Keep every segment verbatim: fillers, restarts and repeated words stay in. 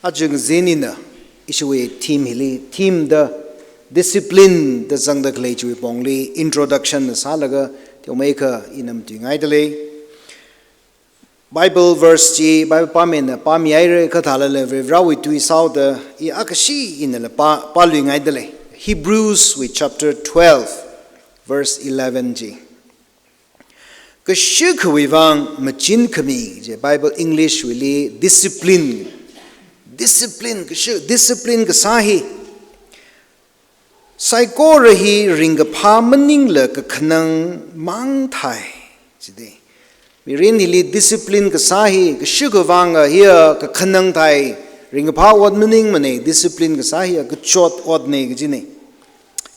Aja ngazin ina ishiwui theme hili, theme da discipline da zangda khalei chiwui pongli introduction na sālaga teomeikha ina matuingaida lei. Bible verse chi, Bible pāmina pāmihaira, kha thālala Varivarāwui tui sāhaoda i akashi inala pā, pāluingaida lei. Hebrews wui chapter twelve, verse eleven chi. Kashikhawui vang machinkhami, je Bible English wuili discipline. Discipline, kashi, discipline kasā hi saikora hi ringkaphā maningla kakhanang mang thai, jidei. Mirin hili discipline kasā hi, kashikhawui vang a hiya kakhanang thai, ringkaphā ot maningmana, discipline kasā hiya kachot otna kajina.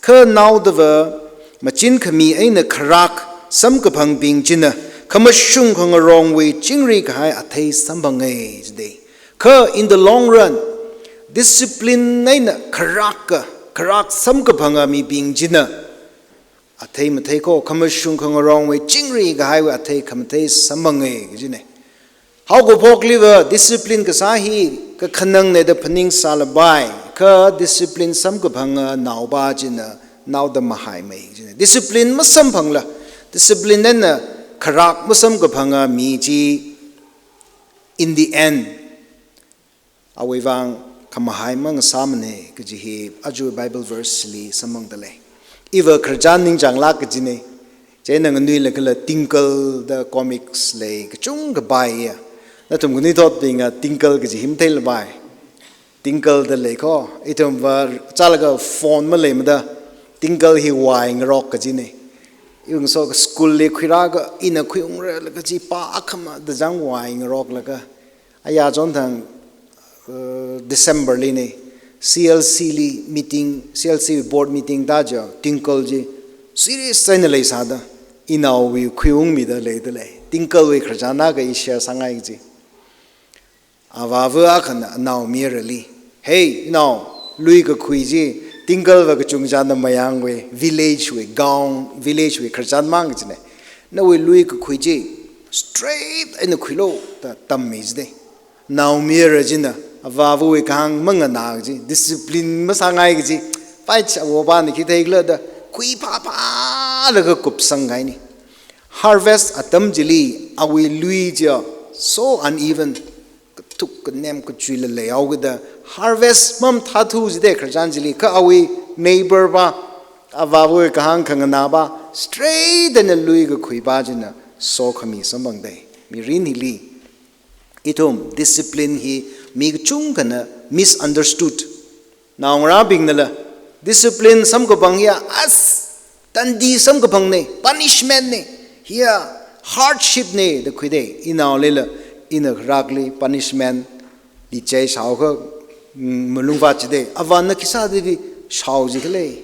Kha naodava machinkhami eina kharak samkaphangbing china khamashung khangarongwui chingri kahai athei samphanga, jidei. Kha in the long run, discipline eina kharak ka, kharak samkaphanga mibing china athei matheiko, khamashung khangarongwui chingri kahaiwui athei khamathei samphanga kajina. Haokaphokliva discipline kasā hi kakhanangna da phaning sālapai, kha discipline samkaphanga naopā china naoda mahaimei kajina. Discipline masamphangla, discipline eina kharak masamkaphanga mi chi, in the end, awui vang khamahai mang sāmana kaji hi aja Bible verse li samphangda lei. Iva khararchan ningchānglāk kajina. Chieina nganuilakhala Tinkle da comics lei kachungkha paiya. Nathum khanuithotbingna Tinkle kaji hi matheilapai. Tinkle da leiko. Ithumva chālaga phone maleimada Tinkle hi wai ngarok kajina. Iwungso school li khuirākha ina khuiungra laga chi pā akhama da zang wai ngaroklaga. Aya chonthang, uh, December lina, C L C li meeting, C L C board meeting da ja, Tinkle chi serious eina leisāda, inaowui khuiungmida leida lei. Tinklewui khararchan akha i share sāngai kaji. Avāva akhana anaomayarali, "Hey, inao, lui kakhui chi, Tinkleva kachungchāna mayangwui, village wui, gaon, village wui khararchan mang kajina. Nawui lui kakhui chi straight eina khuilu," da tammei jidei. Naomayara china avāvawui kahāng manganā kaji, discipline masāngai kaji, pai chi avāvana khi theikhala da khuiphāphālaga kupsang kahaina. Harvest atam chili awui lui chi so uneven, kathuk kanem kachuila leihaokida harvest mamathāthu jidei khararchan chili, kha awui neighbor pā, avāvawui kahāng khanganā pā, straight eina lui kakhui pā china sokhami samphangdei. Mirin hili ithum discipline hi mi kachungkhana misunderstood. Naongarābingnala discipline samkaphang hiya as tandi samkaphangna, punishment na, hiya hardship na da khuidei. Inaolila, ina kharakli punishment li chai shaokha, mm, malungvāt jidei. Avāna khisāda di shao jikhala.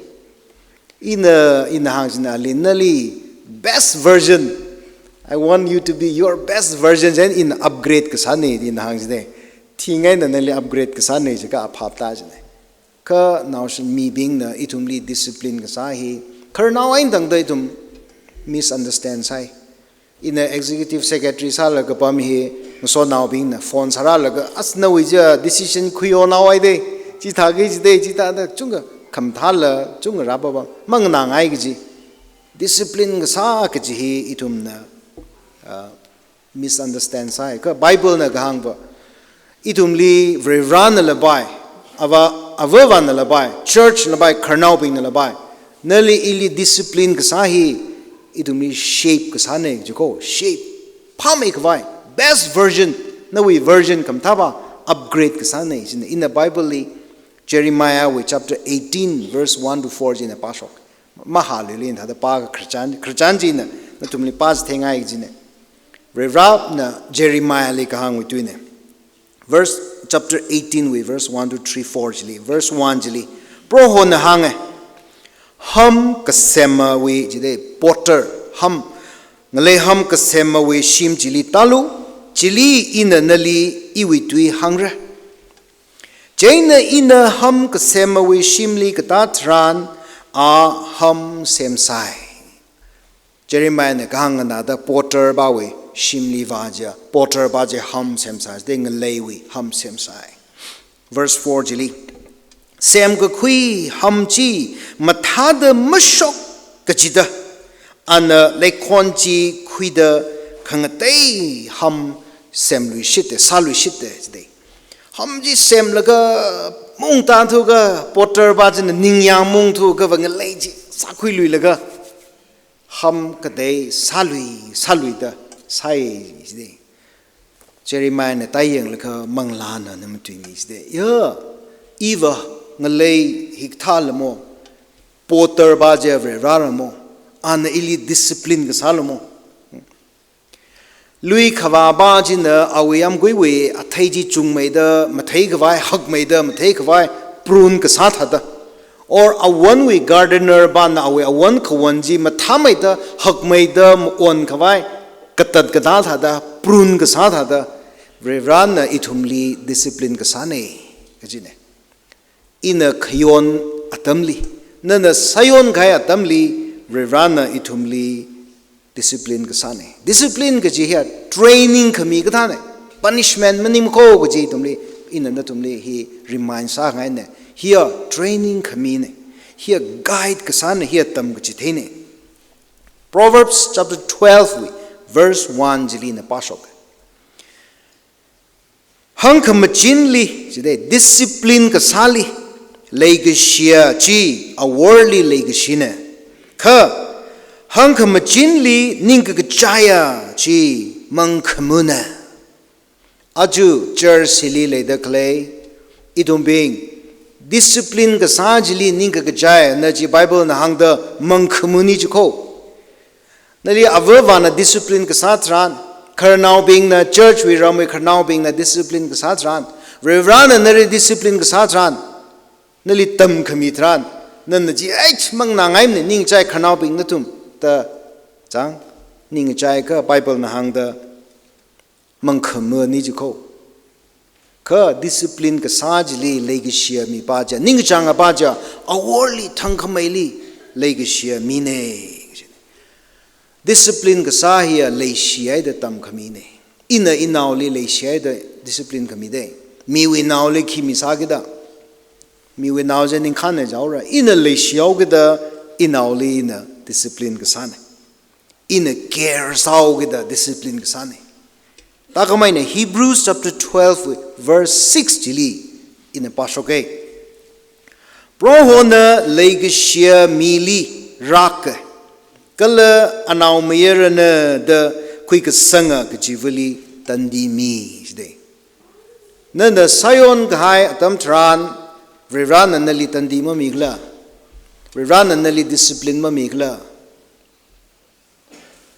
Ina, ina hāng china ali, "Nali best version. I want you to be your best version." Chieina ina upgrade kasāna, ina hāng china. Thingaina nali upgrade kasāna jiakha aphap ta china. Kha naoshinmibingna ithumli discipline kasā hi khararnao eina tangda ithum misunderstand sāi. Ina executive secretary sālaga pam hi, ngasotnaobingna phone sārālaga, "As nawui chi decision khuiyo naohaidei, chithāki jidei, chithāda chungkha khamathāla chungkha rāpapa manganāngai kaji." Discipline kasā kaji hi ithumna, ah, misunderstand sāi. Kha Bible na kahāngva, ithumli Varivarānala pai, avā, avāvanala pai, church la pai, khararnaobingna la pai, nali ili discipline kasā hi ithumli shape kasāna jiko, shape. Phāmeikhavai, best version, nawui version khamathā pā upgrade kasāna china. Ina Bible li Jeremiah wui chapter eighteen, verse one to four china pāshok. Mahāluilui thāda pā khararchan, khararchan china, nathumli pāchitheingai china. Varivarāna Jeremiah li kahāngwui tuina. Verse, chapter eighteen wui, verse one to three, four chili. Verse one chili, Prohona hānga, "Ham kasemawui," jidei, potter, ham, ngalei ham kasemawui shim chili tālu, chili ina nali iwui tui hāngra. Chieina ina ham kasemawui shimli katā tharan, a ham semsai. Jeremiah na kahāng nganāda potter pāwui shimli vā chiakha, potter pā chi ham semsai, jidei, ngaleiwui ham semsai. Verse four chili, semkakhui ham chi mathāda mashok kachida, ana leikhon chi khuida khangatei ham semluishitta, sāluishitta, chida. Ham chi semlaga mungtā thuka, potter pa china ningyāng mung thuka va ngalei chi sākhuiluilaga, ham katei sālui, sāluida sāi, chida. Jeremiahna tāyanglaga manglāna na matuimi, chida. Ya, iva ngalei hikathā lamo, potter pa chi Varivarā lamo, ana ili discipline kasā lamo. Lui khavā pa china awui yāmguiwui athei chi chungmeida matheikhavai, hakmeida matheikhavai, prune kasā thāda. Or awonwui gardener pana awui awon khawon chi mathāmeida, hakmeida, maonkhavai, katat katā thāda, prune kasā thāda, Varivarāna ithumli discipline kasāna, kajina. Ina khayon atamli, nana sāyon kahai atamli, Varivarāna ithumli discipline kasāna. Discipline kaji hiya training khami kathāna. Punishment maning kho kaji ithumli, ina nathumli hi remind sāngaina. Hiya training khamina. Hiya guide kasāna, hiya tamkachitheina. Proverbs chapter twelve wui verse one chili ina pāshok. Hāngkhamachinli, chida, discipline kasāli leikashiya chi aworli leikashina. Kha hāngkhamachinli ningkakachaiya chi mangkhamuna. Aja church hili leida khalei ithumbing, discipline kasā chili ningkakachai na chi Bible na hāngda mangkhamuni chi kho. Nali avāvana discipline kasā tharan, khararnaobingna, church wui ramwui khararnaobingna discipline kasā tharan, Varivarāna nali discipline kasā tharan, nali tamkhami tharan, nana chi, "Ei, mangnangaimana, ningchai khararnaobing nathum," da chang, ningchai ka Bible na hāngda mangkhamuni chi kho. Kha discipline kasā chili leikashiya mi pa chi, ningkachānga pa chi, aworli thangkhameili leikashiya mina. Discipline kasā hiya leishihaida tamkhamina. Ina inaoli leishihaida discipline khamida. Miwui naoli khi misākida. Miwui nao chi ningkhāna jaora. Ina leishihaokida inaoli ina discipline kasāna. Ina care sāhaokida discipline kasāna. Thākhameina Hebrews chapter twelve verse six chili ina pāshoka. Prohona leikashiya mili rāka, kala anaomayarana da khuikasanga kachivali tandi mi, chida. Nana sāyon kahai atam tharan, Varivarāna nali tandi mamikhala? Varivarāna nali discipline mamikhala?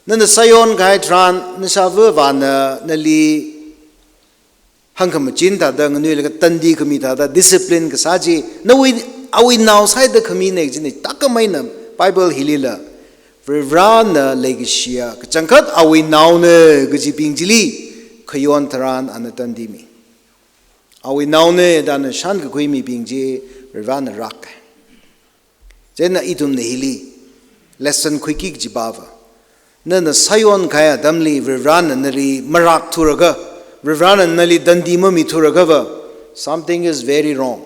Nana sāyon kahai tharan, nashāvāvana nali hāngkhamachin thāda, nganuilaga tandi khami thāda, discipline kasā chi, nawui, awui nao sāida khamina kajina, thākhameina Bible hilila, Varivarāna leikashiya kachangkhat awui naona kajibing chili khayon tharan ana tandi mi. Awui naona da ana shānkakhui mibing chi Varivarāna rāka. Chieina ithumna hili lesson khuiki kaji pava, nana sāyon kahai atamli Varivarāna nali marākthuraga, Varivarāna nali tandi mamithuragava, something is very wrong.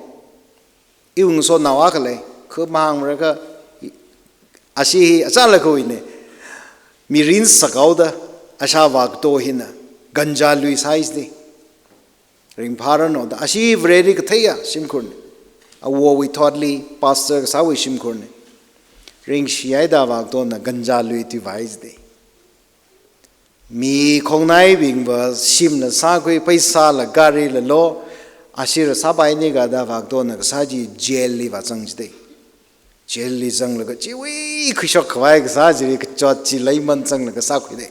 Iwui ngasotnao akha lei, kha mahāngmara kha, ashi hi achālakhawuina, mirin sākhaoda, ashāvā kato hina ganja lui sāi, chida. Ringphāranu da, ashi Vareli katheiya shimkhurna. Awowui thotli, pastor kasāwui shimkhurna. Ringshihaida vākatona ganja lui tuivai, chida. Mi khongnaibingva shimla sākhui, pheisāla garila lo, ashila sāpaini kada vākatona kasā chi jail li vāzang, chida. Jail li zanglaga chiwui khuishok khavai kasā chili kachot chi leiman zanglaga sākhuida.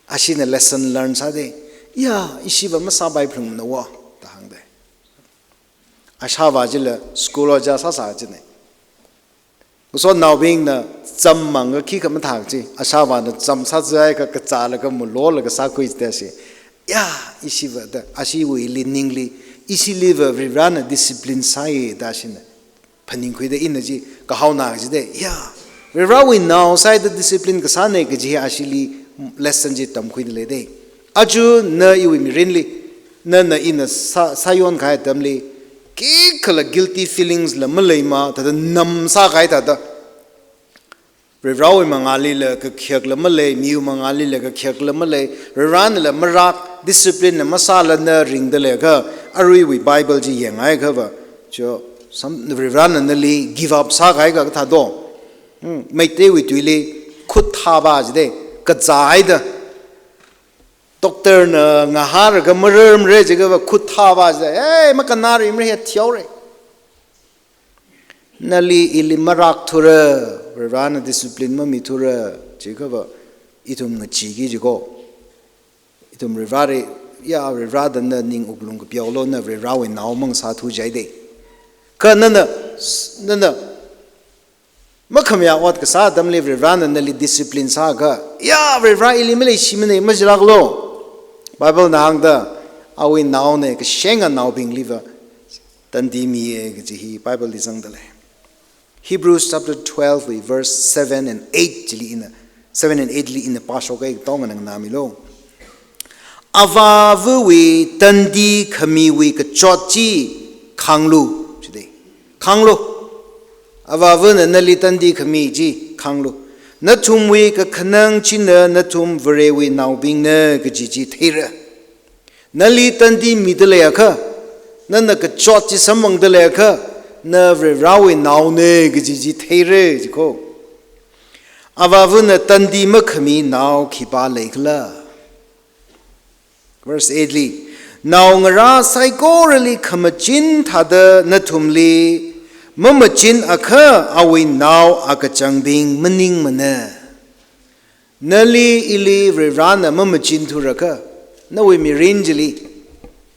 Ashina lesson learn sāda, ya, ishiva masāpai phlungmana wo, da hāngda. Ashāvā chila school ojā sāsā china. Ngasotnaobingna cham manga khikha mathā chi, ashāvāna cham sāzai kha kazālaga mulolaga sākhui chida shi. Ya, ishiva da, ashiwuili ningli, ishiliva Varivarāna discipline sāi da shina phaningkhuida ina chi kahaona chida, ya, Varivarāwui nao sāida discipline kasāna kaji hi ashili lesson chi tamkhuida leida. Aja na iwui mirinli, nana ina sā, sāyon kahai atamli, khikhala guilty feelings la maleima, thāda namsākahai thāda. Varivarawui mangālila kakhiakla malei, miwui mangālila kakhiakla malei, Varivaranala marak, discipline la masāla na ringda leiakha, aruiwui Bible chi yanghaiakhava, cho, sam, Varivarana nali give up sākahai kathā do. Hmm, Meiteiwui tuili khut thāva jide, kazāhaida. Doctor na ngahānlaga mararmara jiakhava khut thāva jide, "Hey, makanāri mara hi thiaore." Nali ili marakthura, Varivarana discipline mamithura, jiakhava ithum ngacheeki jiko. Ithum Varivarali, ya Varivarada na ning wuklung kapiaolo, na Varivarawui nao mangasāthu jihaide. Kha nana, nana, makhamayā ot kasā atamli Varivarana nali discipline sāakha, ya Varivara ili maleishimane majilāklo. Bible na hāngda, awui naona, kashenga naobingliva tandi miya kaji hi Bible li zangda lei. Hebrews chapter twelve wui verse seven and eight chili ina, seven and eight li ina pāshokei, katonga nganāmilo. Avāvawui tandi khamiwui kachot chi khānglu, jide. Khānglu. Avāvana nali tandi khami chi khānglu. Nathumwui kakhanang china nathum Varewui naobingna kaji chi theira. Nali tandi mida leiakha, nana kachot chi samphangda leiakha, na Varivarawui naona kaji chi theira jiko. Avāvana tandi makhami nao khipā leikhala? Verse eight li, naongarā saikorali khamachin thāda nathumli mamachinakha awui nao akachangbing maningmana. Nali ili Varivarana mamachinthura kha, nawui mirin chili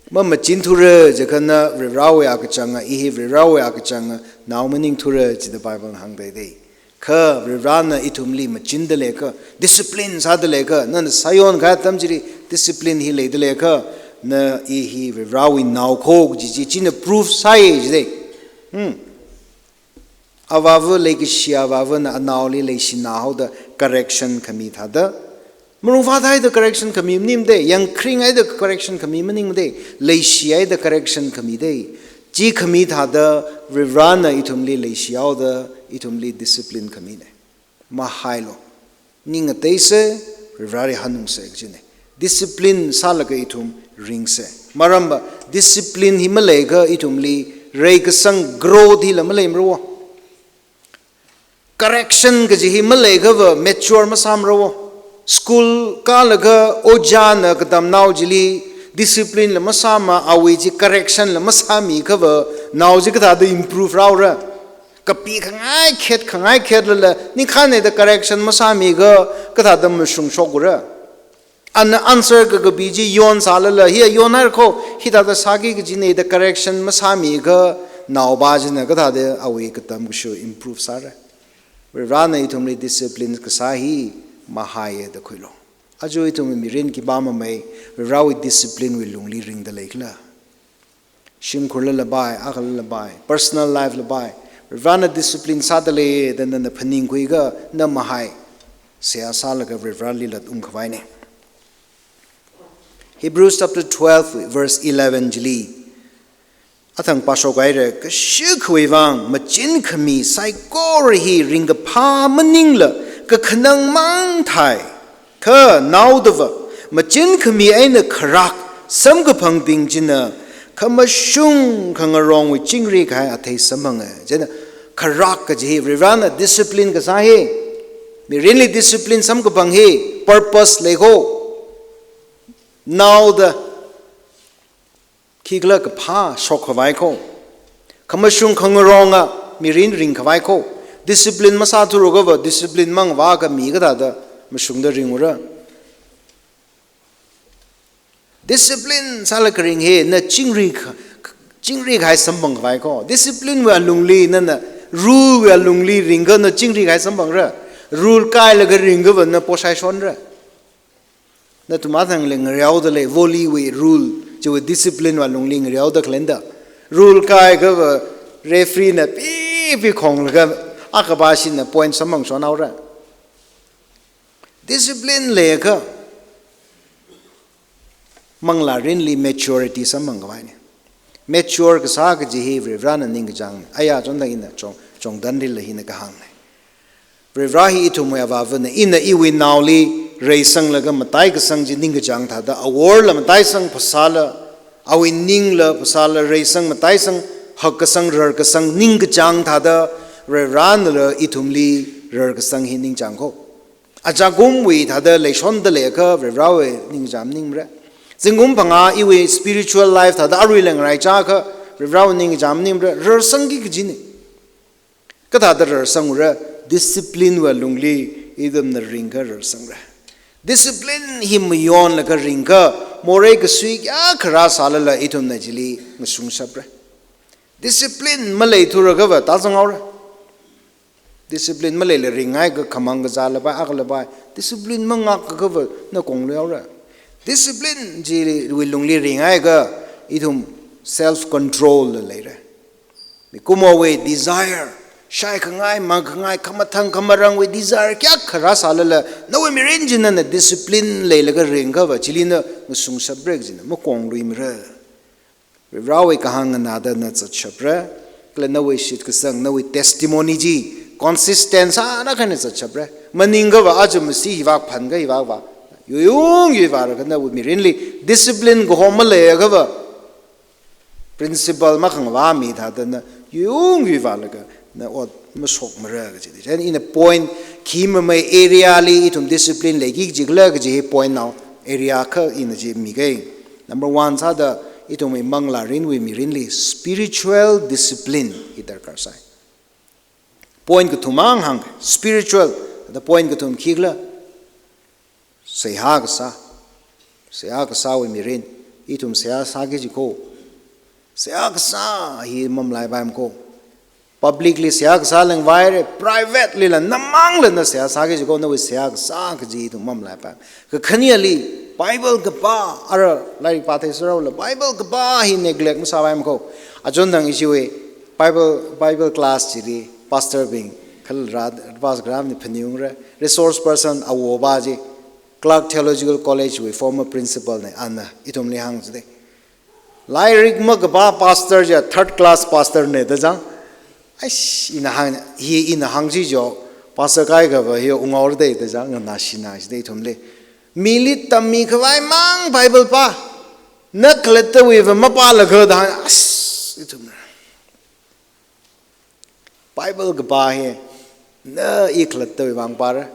mamachinthura jiakha na Varivarawui akachanga, i hi Varivarawui akachanga, nao maningthura jida Bible na hāngdalei. Kha Varivarana ithumli machinda leiakha, discipline sāda leiakha, nana sāyonkahai atam chili discipline hi leida leiakha, na i hi Varivarawui nao kho kaji chi, china proof sāi jide. Hmm. Avāva leikashi avāvana anaoli leishinahaoda correction khami thāda. Malungvāthaida correction khami maningmade, yangkharinghaida correction khami maningmade, leishihaida correction khamide. Chi khami thāda Varivarana ithumli leishihaoda, ithumli discipline khamine. Mahailo. Ning ngateise, Varivarali hanungse kajine. Discipline sālaga ithum ringse. Maramva, discipline hi maleiakha ithumli reikasang growth hila maleimara. Correction kaji hi maleiakhava mature masāmara. School kālaga ojāna katamnao chili discipline la masāma, awui chi correction la masāmiakhava, nao chi kathāda improve rāra. Kapi khangai khet, khangai khetlala, ningkhānhaida correction masāmiakha, kathāda mashungshokra. Ana answer kakapi chi yonsālala, hiya yonhaira kho, hithāda sāki kajine da correction masāmiakha, naopā china kathāda awui katam kashu improve sāra. Varivarana ithumli discipline kasā hi mahaiya da khuilo. Aja ithum mirin khipā mamei, Varivarawui discipline wui lungli ringda leikhala? Shimkhurla lapai, akhala lapai, personal life lapai, Varivarana discipline sāda lei da nana phaningkhuiakha, na mahai, seihā sālaga Varivarali latungkhavaine. Hebrews chapter twelve, verse eleven chili. Athang pāshokhaira, kashikawui vang, machinkhami saikora hi ringkaphā maningla, kakhanang mang thai. Kha naodava, machinkhami eina kharak samkaphangbing china, khamashung khangarongwui chingri kahai athei samphanga. China, kharak kaji hi, Varivarana discipline kasā hi, mirinli discipline samkaphang hi, purpose lei kho. Naoda, khikhala kaphā shokkhavai kho. Khamashung khangaronga mirin ringkhavai kho. Discipline masāthurukhava, discipline mangavāakha mi kathāda mashungda ringra. Discipline sālaga ring hi, na chingri kha-, chingri kahai samphangkhavai kho. Discipline wui alungli, nana rule wui alungli ringakha na chingri kahai samphangra. Rule kailaga ringakhava na poshai shonra. Nathum athangli ngareoda lei, volley wui rule, chiwui discipline wui alungli ngareoda khalei da. Rule kaikhava referee na pipi khonglaga, akha pāshina point samphang shonhaora. Discipline leiakha, manglā mirinli maturity samphangkhavaine. Mature kasā kaji hi Varivarana ningkachāng. Aya chonda ina chong, chongdan rila hina kahāng. Varivara hi ithumwui avāvana, ina iwui naoli reisanglaga mataikasang chi ningkachāng thāda, aworla mataisang phasāla, awui ningla phasāla, reisang mataisang hakkasang rarkasang ningkachāng thāda, Varivaranala ithumli rarkasang hi ningchāng kho. Achakumwui thāda leishonda leiakha Varivarawui ningchāng maningmara. Zingkum phangā iwui spiritual life thāda arui leng raichākha Varivarawui ningchāng maningmara, rarsangki kajina. Kathāda rarsangra? Discipline wui lungli ithumna ringakha rarsangra. Discipline hi mayonlaga ringakha, morei kasui kayākha rāsālala ithumna chili ngasungshapra. Discipline maleithura akhava tāzanghaora. Discipline maleila ringhaiakha khamang kazāla pai, akhala pai. Discipline mangak akhava na kongluihaora. Discipline chiwui lungli ringhaiakha ithum self control la leira. Mikumowui desire, shaikhangai, mangkhangai, khamathang khamarangwui desire kayākha rāsālala, nawui mirin china na discipline leilaga ringakhava, chili na ngasungshapra kajina, makongluimara. Varivarawui kahāng nganāda na zatshapra, kala nawui shitkasang, nawui testimony chi consistent sāda kha na zatshapra. Maningkhava aja masi hivak phankha hivak vā, yuiyung yuivālaga nawui mirinli discipline kahom maleiakhava, principle makhangavā mi thāda na yuiyung yuivālaga na ot mashokmara kaji. Chieina ina point khi mamei area li ithum discipline leiki kajikhala kaji hi point nao area kha ina chi mika. Number one sāda ithumwui manglārinwui mirinli spiritual discipline hi darkar sai. Point kathum mang hāng, spiritual, the point kathum khikhala, seihā kasā. Seihā kasāwui mirin. Ithum seihā sāki kajiko. Seihā kasā hi mamalaipaimako. Publicly seihā kasā lengvaira, privately la namangla na seihā sāki kajiko, nawui seihā kasā kaji ithum mamalaipai. Kakhaneli, Bible kapā, ara lairik pāthei sāraola, Bible kapā hi neglect masāpaimako. Achondang ishiwui Bible, Bible class chili, pastor bing, khalarā, pastor gram ni phaningungra, resource person awo pa chi, Clark Theological College wui former principal na, ana ithumli hāng chida. Lairik makapā pastor chi third class pastor na da chang. Aish, ina hāng, hi ina hāng chi jo, pastor kaikhava hi unghaora da da chang, nganāshina chida ithumli. Mili tammikhavai mang Bible pā. Na khalattawuiva mapālaga da, aish, ithumna. Bible kapā hi, na i khalattawui vang pāra.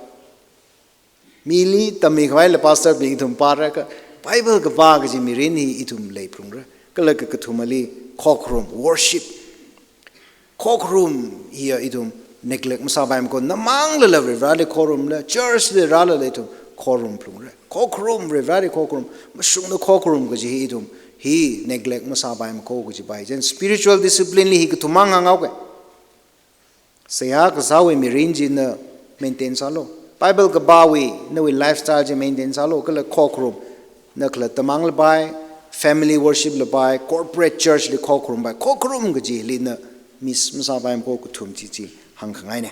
Mili tammikhavai la pastor bing ithum pāra kha, Bible kapā kaji mirin hi ithum leiphalungra. Kala kakathumali, khokharum, worship. Khokharum hiya ithum neglect masāpaimako, namanglala Varivarali khorumla, church li rālala ithum khorum phalungra. Khokharum, Varivarali khokharum, mashungda khokharum kaji hi ithum hi neglect masāpaimako kaji pai. Chieina spiritual discipline li hi kathum mang hānghaoka. Seihā kasāwui mirin chi na maintain sālu. Bible kapāwui, nawui lifestyle chi maintain sālu. Kala khokharum, na khalatta mangla pai, family worship la pai, corporate church li khokharum pai, khokharum kajili na miss masāpaimako, kathum chi chi hāngkhangaina.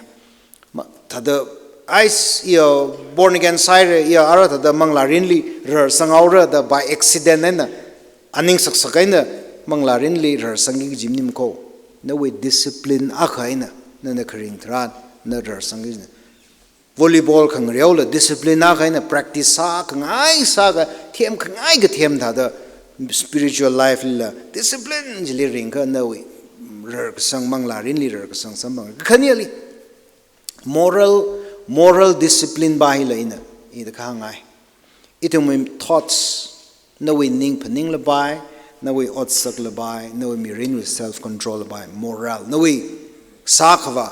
Ma, thāda, aish, iya born again sāhaira, iya ara thāda manglārinli rarsanghaora da by accident eina, aning saksak eina manglārinli rarsangki kaji maningmako. Nawui discipline akha eina, nana kharing tharan na rarsangki kajina. Volleyball khangareola discipline akha eina practice sākhangai sākha, themkhangai kathem thāda spiritual life lila discipline chili ringakha nawui rarkasang, manglārinli rarkasang samphang. Kakhaneli, moral, moral discipline pa hila ina, ida kahāngngai. Ithumwui thoughts, nawui ning phaningla pai, nawui otsak la pai, nawui mirinwui self control la pai, moral, nawui sākhavā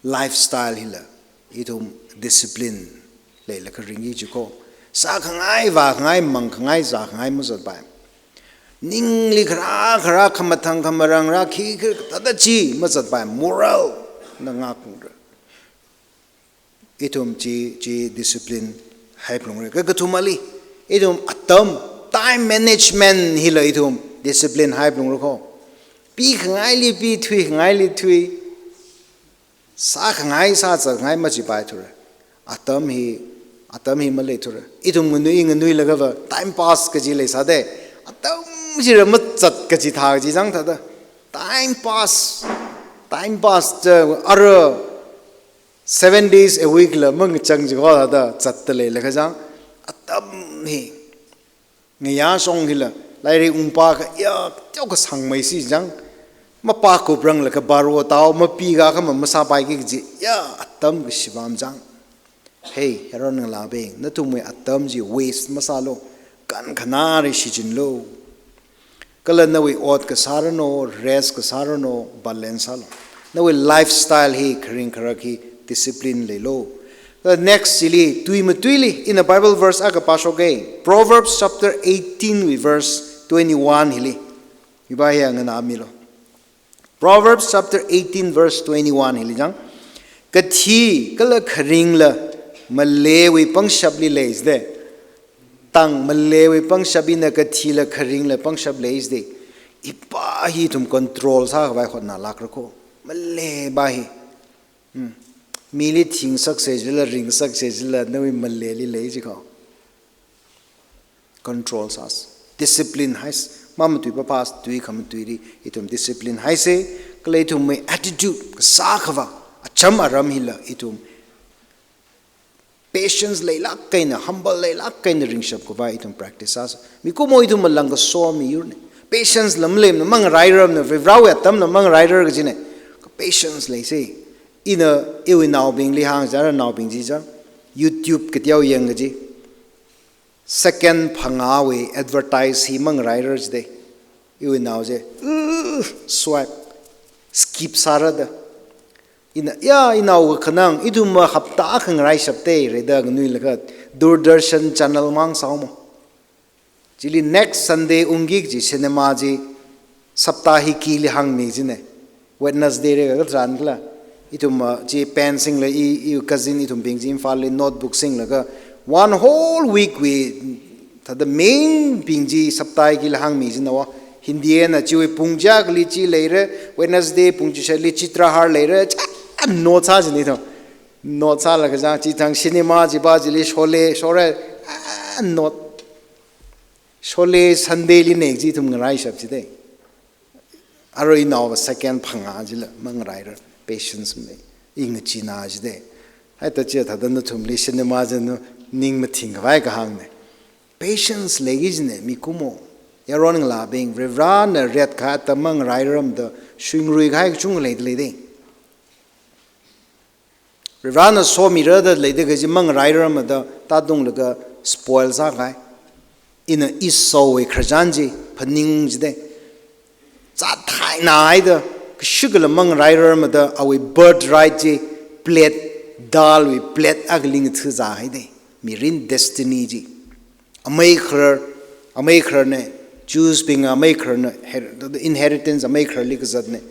lifestyle hila, ithum discipline leilaga ringki kajiko. Sākhangai, vākhangai, mangkhangai, zākhangai mazatpai. Ningli kharā kharā khamathang khamarang rā, khi khi thāda chi mazatpai, moral na ngakra. Ithum chi, chi discipline haiphalungra. Kakathumali, ithum atam, time management hila ithum discipline haiphalungra kho. Pikhangaili pi, thuikhangaili thui. Sākhangai sā, zatkhangai machipaithura. Atam hi, atam hi maleithura. Ithum nganui, nganuilagava time pass kaji leisāda, atam jira mazat kaji thā kaji zang thāda. Time pass. Time pass cha ara seven days a week la mangachang jiko thāda zatda leilakha zang. Atam hi. Ngayā shong hila, lairik ungpā kha ya, teokha sangmeisi zang. Mapā kuprang lakha baro tao, mapi kakha ma masāpaiki kaji, ya, atam kashi pam zang. Hey, yaron ngalābing, nathumwui atam chi waste masālu, kankhanāli shichinlu. Kala nawui ot kasā ranu, rest kasā ranu, balance sālu. Nawui lifestyle hi, kharing kharak hi, discipline leilu. The next chili, tui matuili, in the Bible verse akha pāshoka, Proverbs chapter eighteen wui verse twenty-one hili. Iba hi nganāmilu. Proverbs chapter eighteen verse twenty-one hili zang. Kathi kala kharingla maleiwui pangshapli leisde. Tang maleiwui pangshap hina kathila kharingla pangshap leisde. Ipa hi ithum control sākhavai hotnālākra ko. Malei ba hi. Hmm. Mili thingsakse jila, ringsakse jila, nawui maleili lei jiko. Control sāsa. Discipline haisa. Mamatui pa pass, tui khamatuili, ithum discipline haisa. Kala ithumwui attitude, kasā khavā, acham aram hila, ithum patience leilāk eina, humble leilāk eina ringshap khavai ithum practice sāsa. Mikumo ithum malang kaso miyurna. Patience la malemna, mangarairamna, Varivarāwui atamla mangarairar kajina. Patience leisa. Ina iwui naobingli hāngsa, ara naobing chi cha, YouTube kateo yangkaji. Second phangāwui advertise hi mangarairar jida. Iwui nao chi, uh, swipe, skip sāra da. Ina, ya, inao kakhanang, ithumva hapta akha ngaraishapta, rida nganuilakha, Doordarshan channel mang sāhaomo. Chili next Sunday ungki kaji cinema chi, saptahikili hāngmi jina. Wednesday reka katharan khala. Ithum, ah, chi pen singla i, i cousin ithumbing chi Imphalli notebook singlaga one whole weekwui thāda main bing chi saptahikila hāngmi jinawa. Hindi eina chiwui pung chiyākhali chi leira, Wednesday pung chishatli Chitrahar leira, cha note sā jina ithum. Note sālaga zang chithang cinema chipa chili Sholay, Sholay, ah, note. Sholay Sundayli nek chi ithum ngaraishap jida. Arui naova second phangā chila mangaraira, patience mei, ingachina jida. Haita chi thāda nathumli cinema china ning mathing khavai kahāngna. Patience leiki jina mikumo. Yaron ngalābing, Varivarāna ret kha atam mangarairamda, shuingrui kahai kachungkha leida leida. Varivarāna somira da leida kaji mangarairamada, tadunglaga spoil sākahai. Ina Esauwui khararchan chi, phaning jida. Chāthaina haida, kashikala mangarairamada, awui birthright chi, plate, dalwui plate akha lingthu zāhaida. Mirin destiny chi. Amei kharar, amei khararna, Jews bing amei khararna, her-, the inheritance amei khararli kazatna.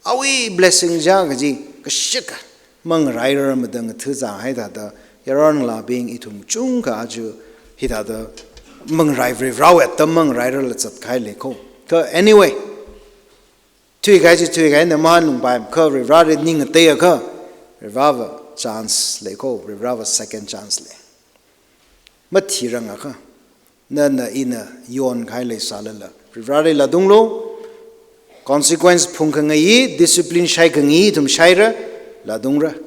Awui blessing chiyākha chi, kashikha, mangarairamada ngathu zāhai thāda, yaron ngalābing ithum chungkha aja, hithāda, mangarai Varivarāwui atam mangarairala zatkahai lei ko. Kha anyway, thuikahai chi thuikahaina mahanungpai, kha Varivarāli ning ngateiakha, Varivarāva chance lei ko, Varivarāva second chance lei. Mathirangakha, nana ina yonkahai leisālala, Varivarāli ladunglu, consequence phungkhangai, discipline shaikhangai, ithum shaira, ladungra.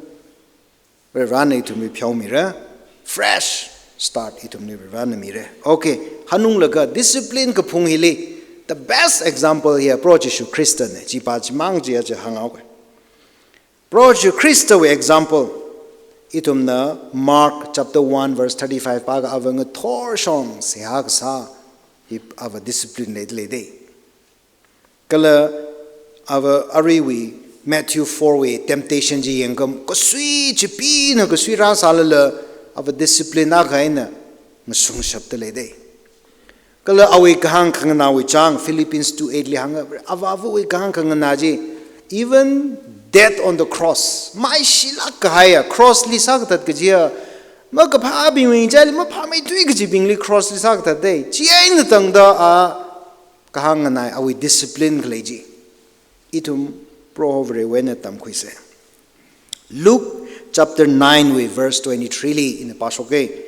Varivarāna ithumli pheomira, fresh start ithumli Varivarāna mira. Okay, hanunglaga discipline kaphung hili, the best example here, Proho Jishu Khristana, chipa chimang chi aja hānghaoka. Proho Jishu Khristawui example, ithumna Mark chapter one verse thirty-five pākha ava ngathor shong seihā kasā, hi ava discipline leida leida. Kala ava aruiwui Matthew four wui temptation chi yangkha kasui chipina kasui rāsālala ava discipline akha eina ngasungshapda leida. Kala awui kahāng khanganāwui chang, Philippians two eight li hānga, ava avawui kahāng khanganā chi, even death on the cross, maishilāk kahaiya, cross li sākathat kajiya, makaphābingwui ngachaili maphāmeithui kajibingli cross li sākathatda, chieina tangda a kahāng nganai awui discipline khalei chi. Ithum Proho Varewui eina tamkhuisa. Luke chapter nine wui verse twenty-three li ina pāshoka.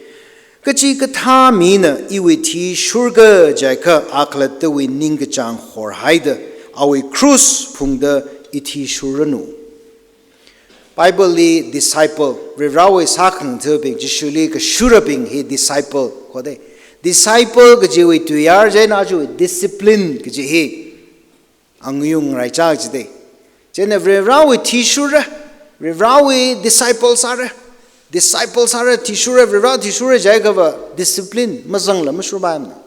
Kachikathā mina iwui thishurka jiakha akhalattawui ningkachāng horhaida awui krus phungda i thishurranu. Bible li disciple, Varivarawui sākhangathabing, Jishuli kashurabing hi disciple hode. Disciple kajiwui tuiyār chieina aja discipline kaji hi angayung raichā jide. Chieina Varivarawui thishurra, Varivarawui disciple sāra, disciple sāra, thishurra, Varivara thishurra jiakhava discipline mazangla mashurpaimana.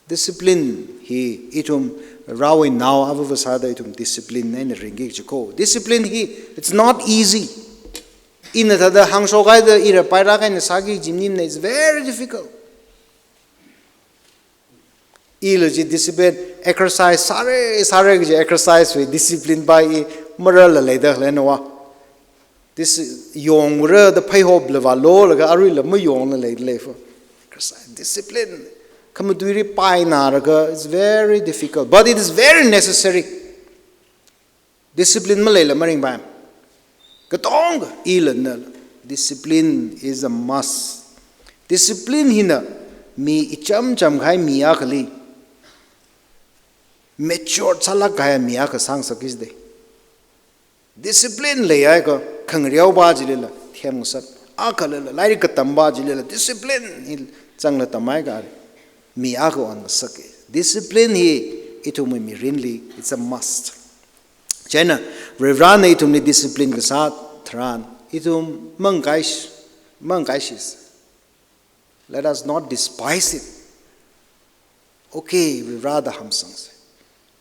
Discipline hi ithum Varivarawui nao avava sāda ithum discipline eina ringki jiko. Discipline hi, it's not easy. Ina thāda hāngshokhaida ira pairāk eina sāki kaji maningmana, it's very difficult. Ila chi discipline, exercise sāra, sāra kaji exercise wui discipline pai i marāla leida leinawa. This yongra da pheihop lava lolaga aruila mayongla lei lei fo. Exercise, discipline. Khamatuili painaraga, it's very difficult, but it is very necessary. Discipline maleila maringpai. Katonga ila na, discipline is a must. Discipline hina mi icham cham kahai mi akhali mature sālāk kahai mi akha sāngasakki jide. Discipline leihaiakha khangareopa chilila themngasak. Akhalala lairik katamba chilila discipline hi zangla tamhaiakha mi akha onngasaka. Discipline hi ithumwui mirinli, it's a must. Chieina Varivarana ithumli discipline kasā tharan ithum mangkaish, mangkaishis. Let us not despise it. Okay, Varivarada hamsangsa.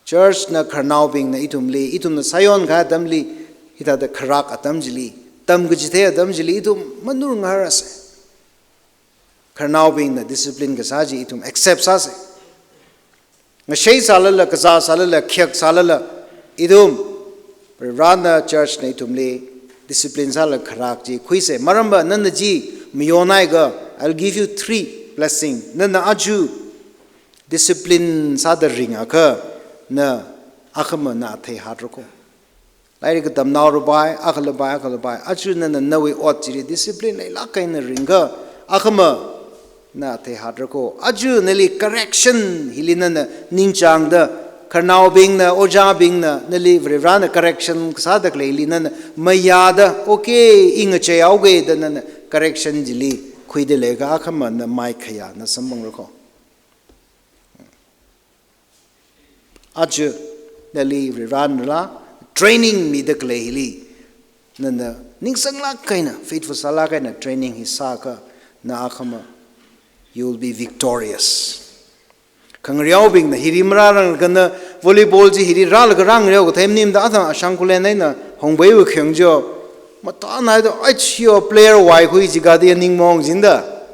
Church na khararnaobingna ithumli, ithumna sāyon kahai atamli, hithāda kharak atam chili, tamkachithei atam chili ithum manurngarasa. Khararnaobingna discipline kasā chi ithum accept sāsa. Ngashei sālala, kazā sālala, khek sālala, ithum, Varivarana church na ithumli discipline sālaga kharak chi khuisa. Maramva nana chi mayonhaiakha, I'll give you three blessing. Nana aja discipline sāda ringakha, na akhama na athei hatrako. Lairik katamnao rapai, akhala pai, akhala pai. Aja nana nawui ot chili discipline leilāk eina ringakha, akhama na athei hatrako. Aja nali correction hili nana ningchāngda, khararnaobingna, ojābingna, nali Varivarana correction kasāda khaleili nana mayāda, okay, i ngacheihaoga da nana correction chili khuida leiakha akhama na maikhayā na samphangrako. Aja nali Varivaranala training mida khalei hili, nana ningsanglāk eina, faithful sālāk eina training hi sāakha, na akhama, you will be victorious. Khangareobingna hili marāranglakha na volleyball chi hili rālaga rāngareo kathei maningmada, athang Ashang Khullen eina Hongpeiwui khayang chi, mathānhaida, ai, chi yo player wai khui jikha da ningmaong jida.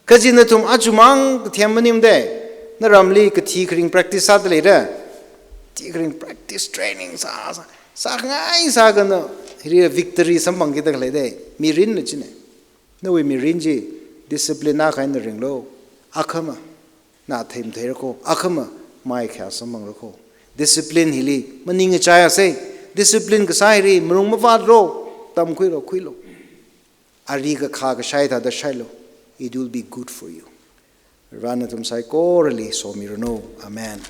Kaji nathum ajamang kathem maningmade, naramli kathi kharing practice sāda leira. Kathi kharing practice training sā, sā, sākhangai sāakha na, hili victory samphangkida khaleide, mirinna chine. Nawui mirin chi discipline akha eina ringlu, akhama na athei matheirako, akhama maikhayā samphangrako. Discipline hili maningachaiasa, discipline kasā hili marung mavātlu, tamkhuilu, khuilu. Ari kakha kashai thāda shailu. It will be good for you. Varivarana nathum saikorali somiranu. Amen.